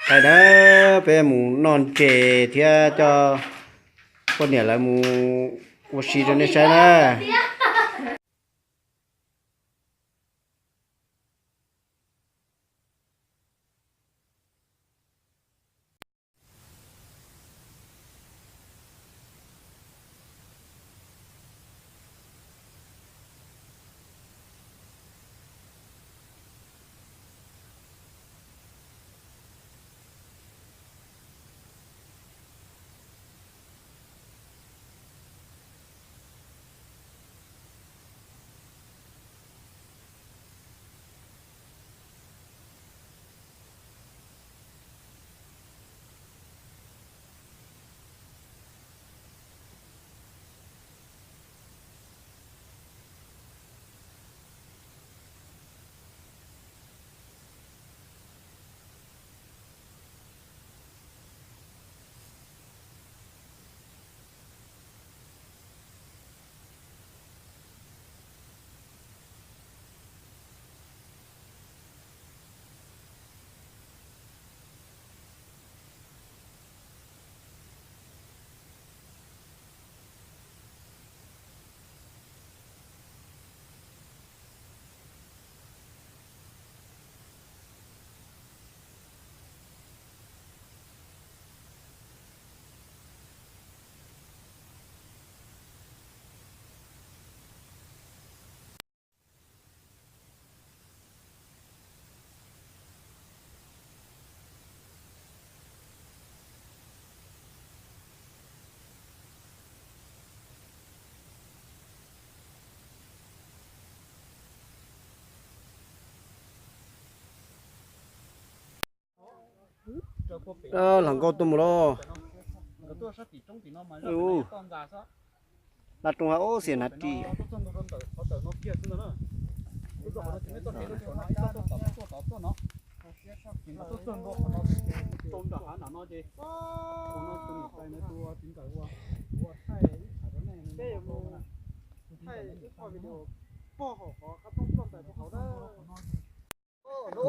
Hais na, peb mus noj ntses thiab coj poj niam lawv mus ua si rau nej saib na. Hluas nkauj tuaj mus lauj. Laj rooj hav ub xiam hnav ris.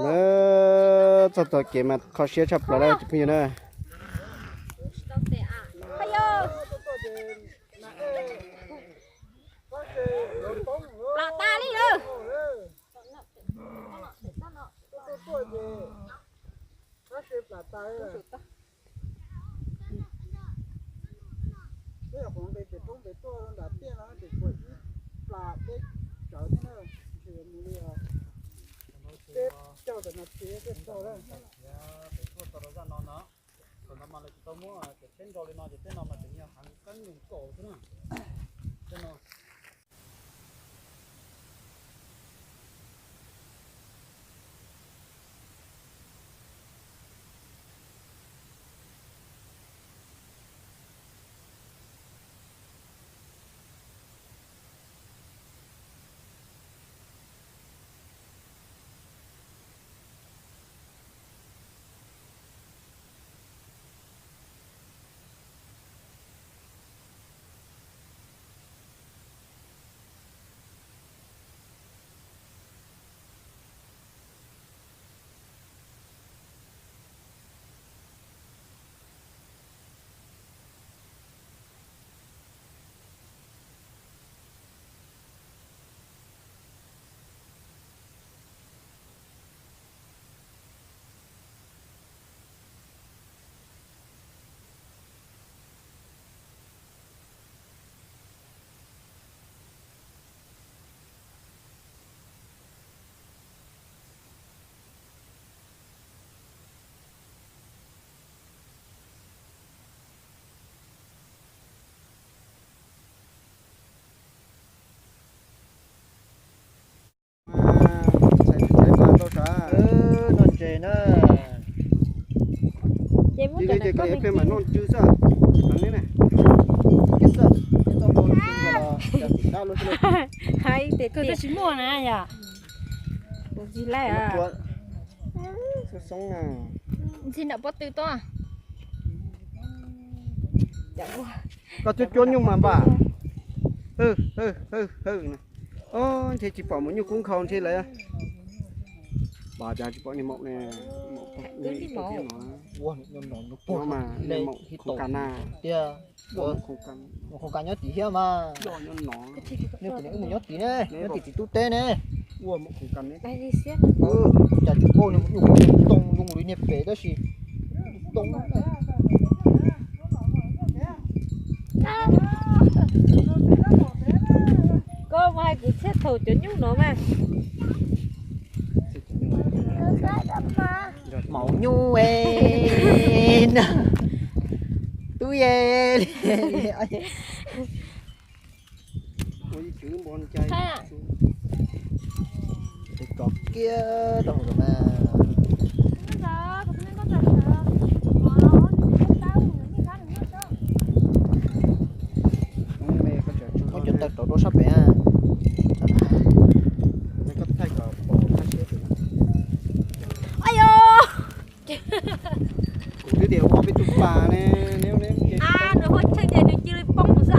Lawv txog tog kev mas kho siab tshaj plaws lawm cov phooj ywg na. Plam tas li lawm. Peb nyuam qhuav nqis pem roob pem tuaj nram tiaj no ces kuj ib plam deb tsawv thiab na, ntshe yuav mus li peb caug tawm nas this thiaj txog lawm. Pem tuaj txog rau zaj no no, thaum ntawd mas lawv tsis tau muab cov tsheb nrau li no ces tej no mas tseem yog heev qeeb nyoos kaum xwb na. Tej no Noj ntses na. Ces peb mam noj ntsw xwb. Hais tias koj twb tsis muaj na yom. Ntxhi nram pob tw tuaj. Koj cuab cuab nyuj mas npam. Hwj hwj hwj hwj. Ob, ntshe tsis pom maum nyuj kub nkhaus ntshe lawv. Pom cas tsis pom niag maum ne? Ua niag maum khoov kas na. Tiag, maum khoov kas nyob tim thiab mas. Nyob tim ne, wb mus nyob tim ne, nyob tim txiv tub teb ne. Ua maum khoov kas ne. Cas tsis paub, nws mus ua too zoo li niag pem tab sis too. Koj mus hais kuv txhiaj thaum cov nyuj no mas. Maum nyuj e, tub e. Ua ib tug npo ncai. Tes kov kiag rau hauv mas. Muab cov taw rau rau sab pem. Kuv twb tias ua peb tus pas ne, nws hu tshee ces nws cia li poob mus xwb a.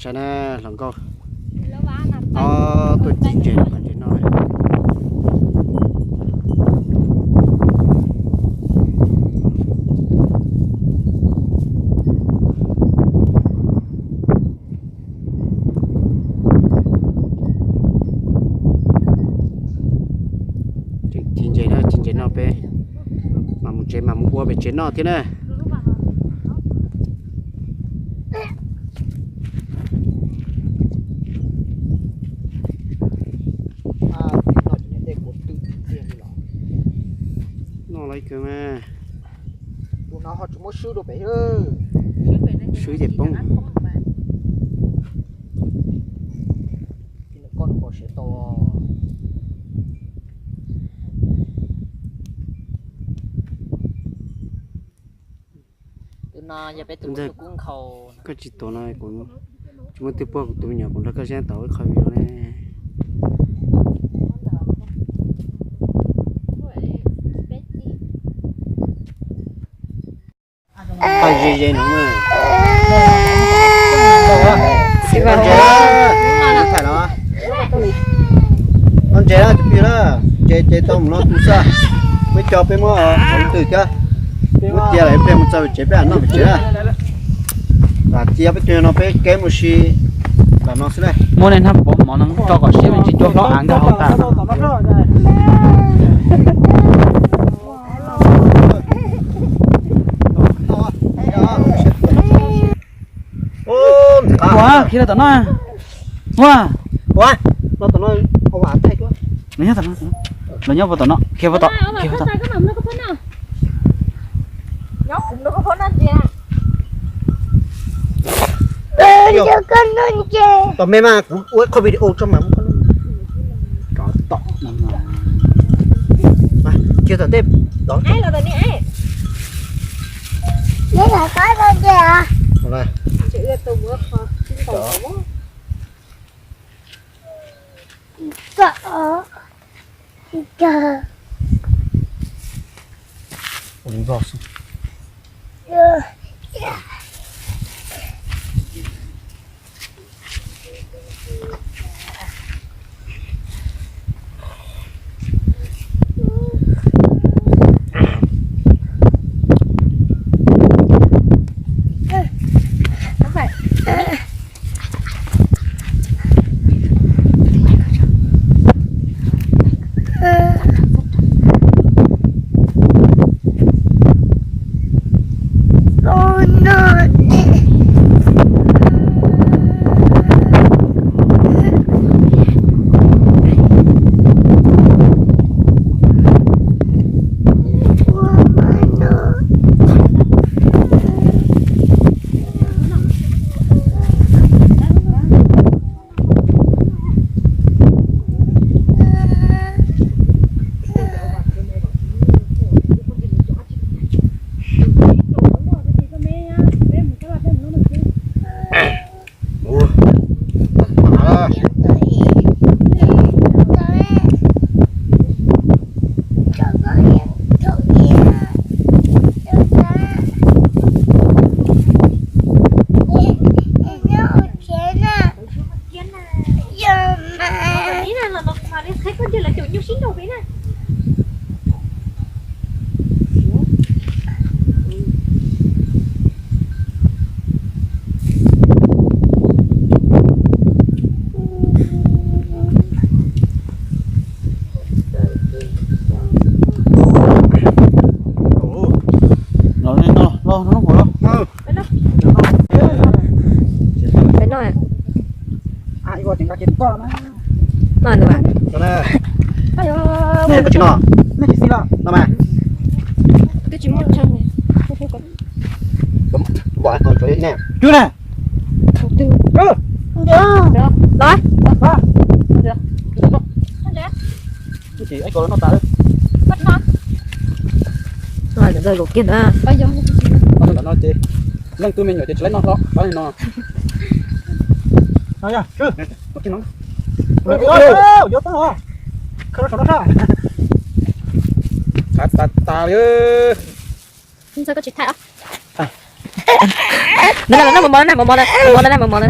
Saib na, hluas nkauj. Ob tug ci ntses no, ntses no. Ci ntses no, ci ntses no peb mam mus tsev, mam mus ua pem tsev noj thiab na. Noj lawv kawg mas. Tus no ho tsis muab swb rau pem, swb ces poob. Koj nws pom siav tau. Tus no yog peb tus ntxawg kub nkhaus. Koj tsis tuav no kuv tsis muaj twg puag kuv tus me nyuam, kuv nrog koj saib tau ib qho video ne. Tau ze ze no. Xi Vam, tham los. Noj ntses na cov phooj ywg na, ntses ces tau mus no tu xwb. Muaj co peb muab hauv twg thiab, muab cia lawm peb mus txog pem tsev peb noj pem tsev na. Lam cia peb tug no peb keb mus si los no xwb na. Muab nej hnab pov mov no tso kom siab me ntsis cua hlob av nkag hauv tas. Ua, khiav rau tom no. Ua, ua, no tom no, nws nyob tom no, nws nyob puag tom no, khiav puag tom, khiav puag tom. Tom me mas kuv ua qhov video tso mas. Rov tom no. Khiav tom ntej tod. Ua li vog xwb. Koj na. No, no, no. Nej tsis no. Nej tsis xis los no mas. Cub ne. Cub. Los. Cub. Cub. Cub. Cub. Ib ko no tas. Leej twg me nyuam ces tsis laib noj hlo, pab li no. Tas tas li. Ntawd na, mus mos na, mus mos na, mus mos na, mus mos na.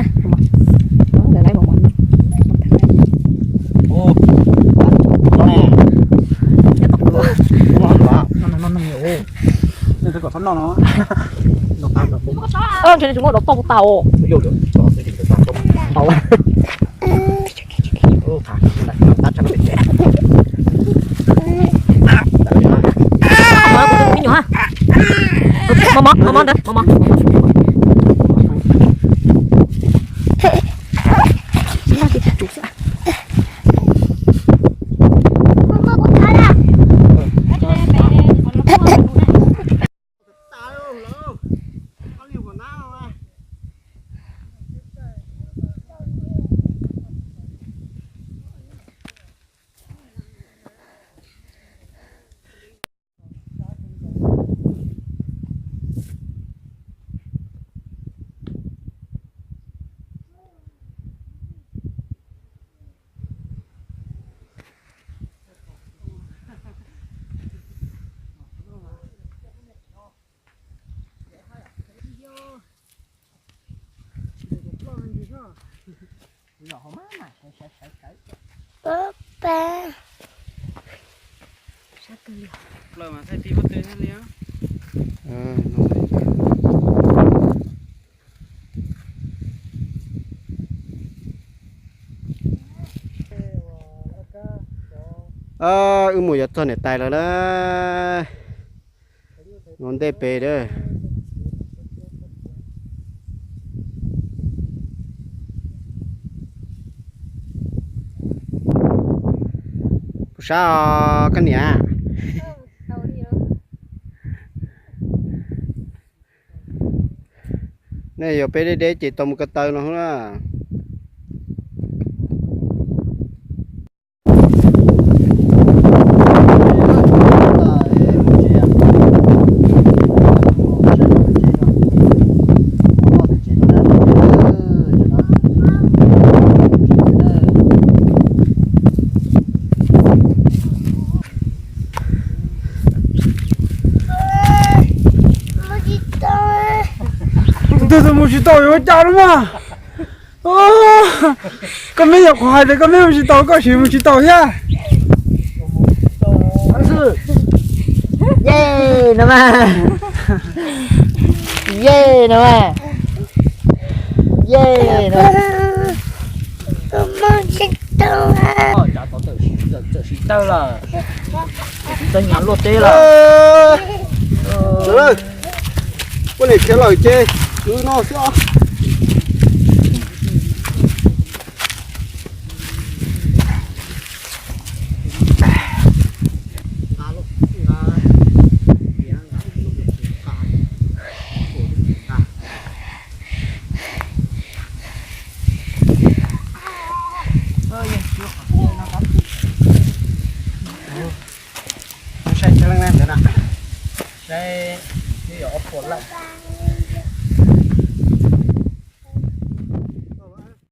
Ntshe nws tsis muaj dov toj tau. Mos mos ntawd, mos mos. Pab, pab. Wb mus yuav txog niam tais lawm na. Ua ntej pem a. Puas sab os koj niam? Nej yog peb deb deb ces tau mus ko taw no na. Tus twg mus tsis tau yuav ua cas no mas. Koj meb nyuam qhuav hais tias koj meb mus tsis tau, koj sim mus tsis tau thiab. Ye no mas. Ye no mas. Ye no. Tawm siv tawg lawm, tsis txawj nyav luaj teb lawm. Koj niam khiav lawm ces wb noj xwb os. Saib tsheb leej neeg ntawd na, saib twb yog ob puas lawm.